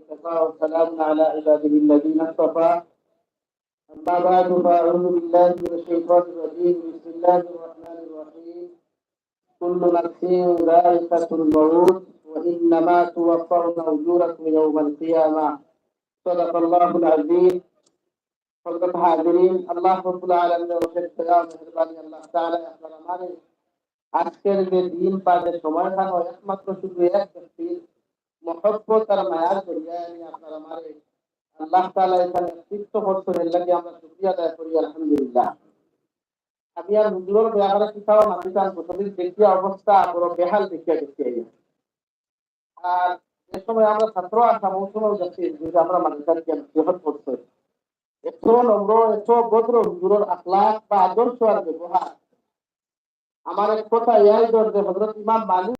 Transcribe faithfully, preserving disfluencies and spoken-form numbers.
وكفى وسلام على عباده الذين اصطفى. أما بعد، فأعوذ بالله من الشيطان الرجيم. بسم الله الرحمن الرحيم. كل نفس ذائقة الموت وإنما توفون أجوركم يوم القيامة. صدق الله العظيم. হযরত হাজিরিন, আল্লাহ রাব্বুল আলামিনের অশেষ দয়া ও মেহেরবানি, আল্লাহ তাআলা আপনার আমারে আজকের যে দিন বা যে সময়খান, একমাত্র শুধু এক ব্যক্তির মহব্বত আর মায়ার জরিয়ায় আমি আপনার আমারে আল্লাহ তাআলা এখানে একত্রিত করছেন, এর লাগি আমরা শুকরিয়া আদায় করি, আলহামদুলিল্লাহ। আমি আর হুজুরর ব্যাপারে কিতাও মাতিতাম, যতদিন দেখিয়া অবস্থা বড় বেহাল দেখিয়া দেখিয়া। আর যে সময় আমরা ছাত্র আছলাম, ওই সময় দেখছি যে আমরা মাদ্রাসার জ্ঞান গ্রহণ করছে। এত নম্র, এত ভদ্র হুজুরর আখলাক বা আদর্শ আর ব্যবহার। আমার এক কথা ইয়াদ অর যে হযরত ইমাম মালিক